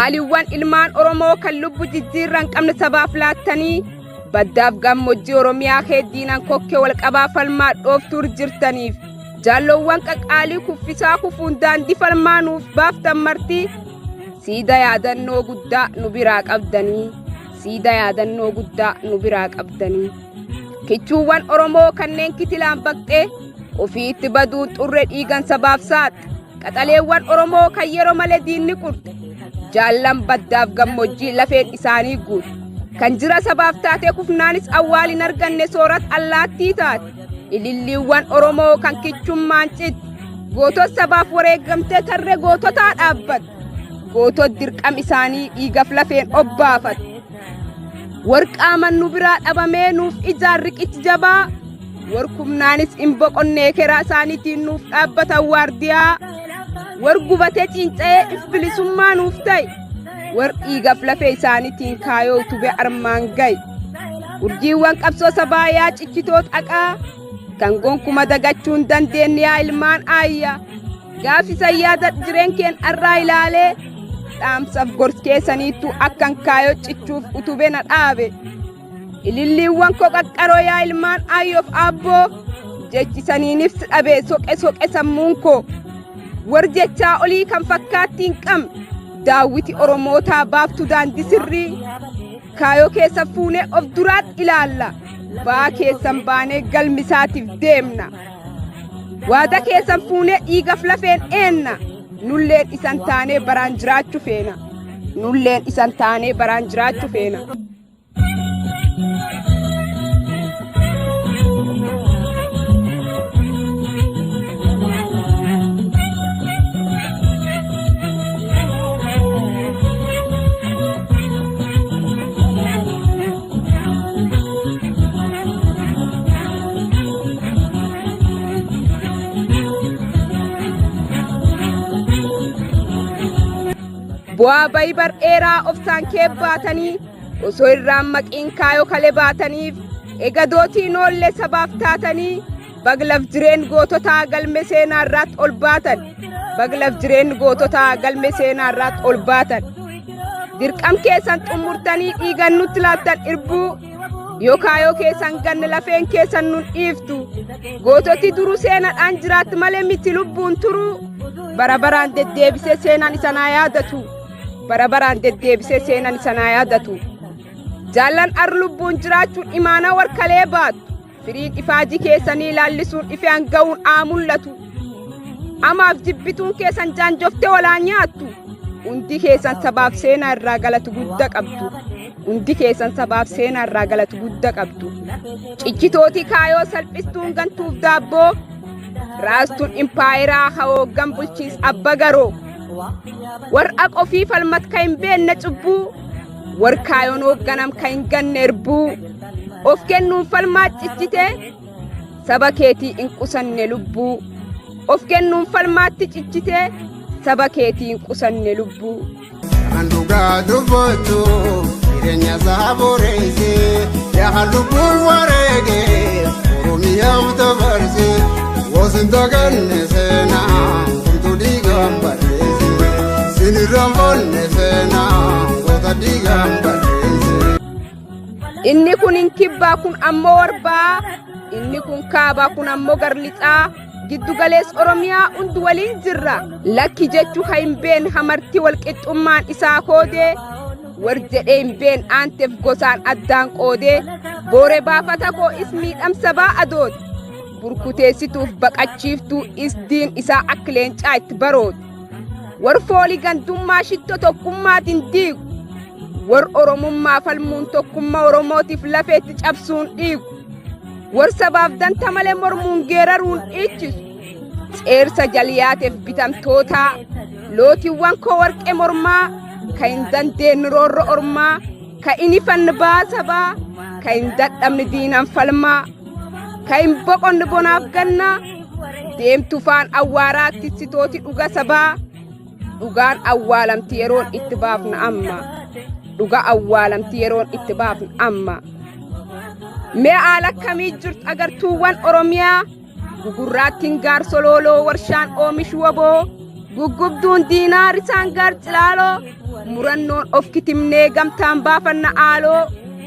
Qaaliiwwan ilmaan Oromoo kan lubbu jijjiirran qabne sabaaf laattanii baddaaf gammoojjii Oromiyaa heddiinan kokkee walqabaa falmaa dhooftuur jirtaniif jaalloowwan qaqqaalii kuffisaa kufuun daandii falmaa nuuf baaftan marti siida yaadannoo guddaa nu biraa qabdanii siida yaadannoo guddaa nu biraa qabdanii. Kichuuwwan Oromoo kanneen kitilaan baqxee ofiitti baduun xurree dhiigan sabaaf saaxe qaxaleewwan Oromoo kan yeroo malee diinni qurxe jaallan baddaaf gammoojjii lafeen isaanii guute kan jira sabaaf taatee kufnaanis awwaal hin arganne soorat allaattii taate ililliiwwan Oromoo kan kichummaan citte gootot sabaaf wareegamtee tarree goototaa dhaabbatte gootot dirqam isaanii dhiigaf lafeen obbaafatte. Warqaaman nu biraa dhabamee nuuf ijaar riqichi jabaa warkumnaanis hin boqonnee keraa isaaniitiin nuuf dhaabbatan waardiyaa war gubatee ciinca'ee if bilisummaa nuuf ta'e war dhiigaf lafee isaaniitiin kaayoo utubee armaan gahe urjiiwwan qabsoo sabaa yaa cichitoo xaqaa kan gonkuma dagachuu hin dandeenye yaa ilmaan aayyaa gaafisa yaada jireen keen arraa ilaalee dhaamsaaf gors keessaniittuu akkan kaayoo cichuuf utubee na dhaabe. Ililliiwwan koo qaqqaroo yaa ilmaan aayyoof aabboo jechisaniinif si dhabe soqe soqe sammuun koo. War jechaa olii kan fakkaatti hin qabne daawwiti Oromootaa baaftu daandii sirrii kaayoo keessa fuunee of duraatti ilaalla baa keessan baanee galmisaatiif deemna. Waada keessan fuunee dhiigaf lafeen eenna nulleen isan taanee baraan jiraachuu feena. Nulleen isan taanee baraan jiraachuu feena. Bu'aa bayii bar dheeraa obsaan kee baatanii osoo irraan maqiin kaayoo kale baataniif ega dootiin oollee sabaaf taatanii baglaf jireen goototaa galme seenaa irraatti ol baatan baglaf jireen goototaa galme seenaa irraatti ol baatan dirqam keessan xumurtanii dhiigan nutti laattan irbuu yoo kaayoo keessan ganne lafeen keessan nun dhiiftu goototi duruu seenaadhaan jiraatti malee miti lubbuun turuu bara baraan deddeebisee seenaan isa naa yaadatu bara baraan deddeebisee seenaan isa naa yaadatu jaallan ar lubbuun jiraachuun imaanaa warkalee baatu firiin ifaajii keessanii laallisuun ife hanga'uun haa mul'atu amaaf jibbituun keessan jaanjoftee walaa nyaattu hundi keessan sabaaf seenaa irraa galatu guddaa qabdu hundi keessan sabaaf seenaa irraa galatu guddaa qabdu cichitootii kaayoo salphistuun gantuuf daabboo raastuun impaayeraa hawooggan bulchiins abba garoo warra qofii falmat ka hin beenne cubbuu war kaayoon hoogganam ka hin ganne erbuu of kennuun falmaa cichitee saba keetii hin qusanne lubbuu of kennuun falmaatti cichitee saba keetii hin qusanne lubbuu. Kan dhugaa dubbatu jireenya isaa boreesse yaa lubbuun wareege Oromiyaaf dabarse wosin daganne seenaa homtuu dhiigaan barreesse sinirraan fonne seenaa goota dhiigaan barreesse. Inni kun hin kibbaa kun ammoo warbaa inni kun kaabaa kun ammoo garlixaa giddu galees Oromiyaa hundi waliin jirra lakki jechuu ha hin been hamartii walqixxummaan isaa koodee war jedhee hin been aanteef gosaan addaan qoodee boore baafata koo is miidhamsa baa adoot burkuteessituuf baqachiiftuu is diin isaa akka leencaa itti baroote war foolii gandummaa shitto tokkummaatiin diigu war oromummaa falmuun tokkummaa oromootiif lafeetti cabsuun dhiigu war sabaaf danta malee mormuun geeraruun dhiichisu ceersa jaliyaateef bitamtootaa lootiiwwan koo warqee mormaa ka hin dandeenye roorro ormaa ka hin ifanne baasabaa ka hin dadhabne diinan falmaa ka hin boqonne bonaaf gannaa deemtu faan awwaaraa tissitooti dhuga sabaa dhugaan awwaalamti yeroon itti baafna amma dhuga awwaalamti yeroon itti baafna amma mee haala akkamii jirtu agartuuwwan oromiyaa gugurraattiin gaarsolooloo warshaan oomishu waboo guggubduun diinaa risaan gaar cilaaloo Murannoon of kitimnee gamtaan baafanna aaloo.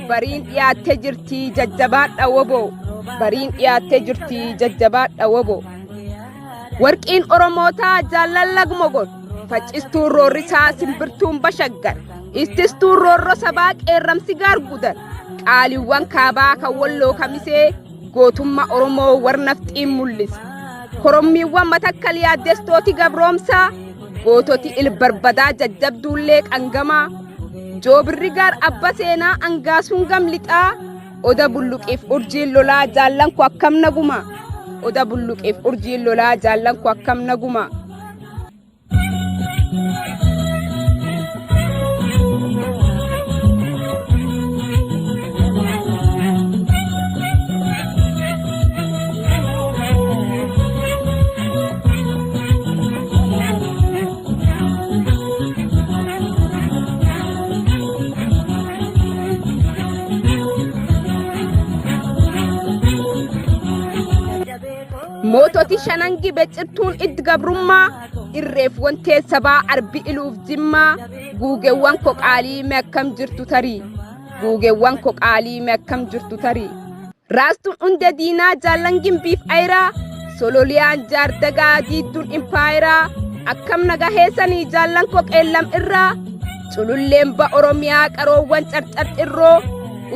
Bariin dhiyaattee jirtii jajjabaadha woboo. Bariin dhiyaattee jirtii jajjabaadha woboo. Warqiin Oromootaa jaallan lagmogor. Faccistuun roorrisaa simbirtuun bashaggar. Ittistuun roorro sabaa qeerramsi gaargudan. Qaaliiwwan kaabaa kan walloo kamisee gootummaa Oromoo warnafxiin mul'ise. Korommiiwwan matakkal yaaddestooti gabroomsaa goototi ilbarbadaa jajjabduullee qangamaa. Joobirri gaar abba seenaa angaasuun gamlixaa oda bulluqiif urjiin lolaa jaallan ku akkam naguma. Oda bulluqiif urjiin lolaa jaallan ku akkam naguma. Moototi shanan gibe cirtuun itti gabrummaa irreef wantee sabaa arbi iluuf jimmaa guugeewwan koqaalii mee akkam jirtu tarii guugeewwan koqaalii mee akkam jirtu tarii. Raastuun hunda diinaa jaallan gimbiif ayiraa sololiyaan jaardagaa diidduun impaayiraa akkam nagaheessanii jaallan koqeellam irraa cululleen ba oromiyaa qaroowwan carcarxirroo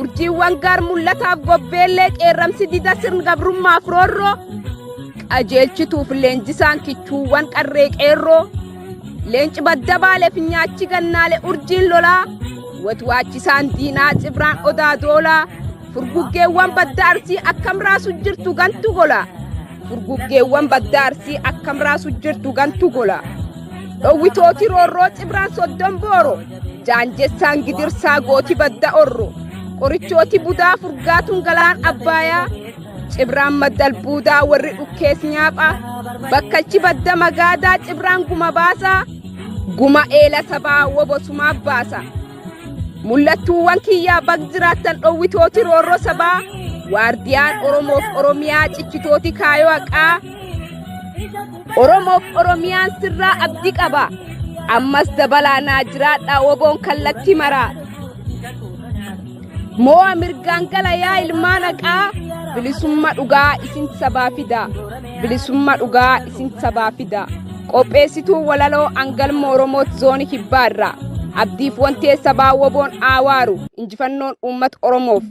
urjiiwwan gaar mul'ataaf gobbeellee qeerramsi dida sirn gabrummaaf roorroo qajeelchituuf leenjisaan kichuuwwan qarree qeerroo leenci badda baaleef nyaachi gannaale urjiin lolaa watwaachisaan diinaa cibraan odaa doolaa furguggeewwan badda arsii akkam raasu jirtu gantu gola furguggeewwan badda arsii akkam raasu jirtu gantu gola dhowwitooti roorroo cibraan soddon booro jaanjessaan gidirsaa gooti badda orro qorichooti budaa furgaatuun galaan abbaayaa cibraan maddalbuudaa warri dhukkees nyaapha bakkalchi badda magaadaa cibraan guma baasaa guma eela sabaa wobosumaa baasa mul'attuuwwan kiyyaa bag jiraattan dhowwitooti roorroo sabaa waardiyaan oromoof oromiyaa cichitooti kaayoo haqaa oromoof oromiyaan sirraa abdii qaba ammas dabalaa naa jiraadhaa woboon kallatti maraa moo'a mirgaan gala yaa ilmaan haqaa bilisummaa dhugaa isin sabaa fida bilisummaa dhugaa isin sabaa fida qopheessituu walaloo angalma oromoot zoonii kibbaa irraa abdiif wantee sabaa woboon aawaaru injifannoon uummata oromoof.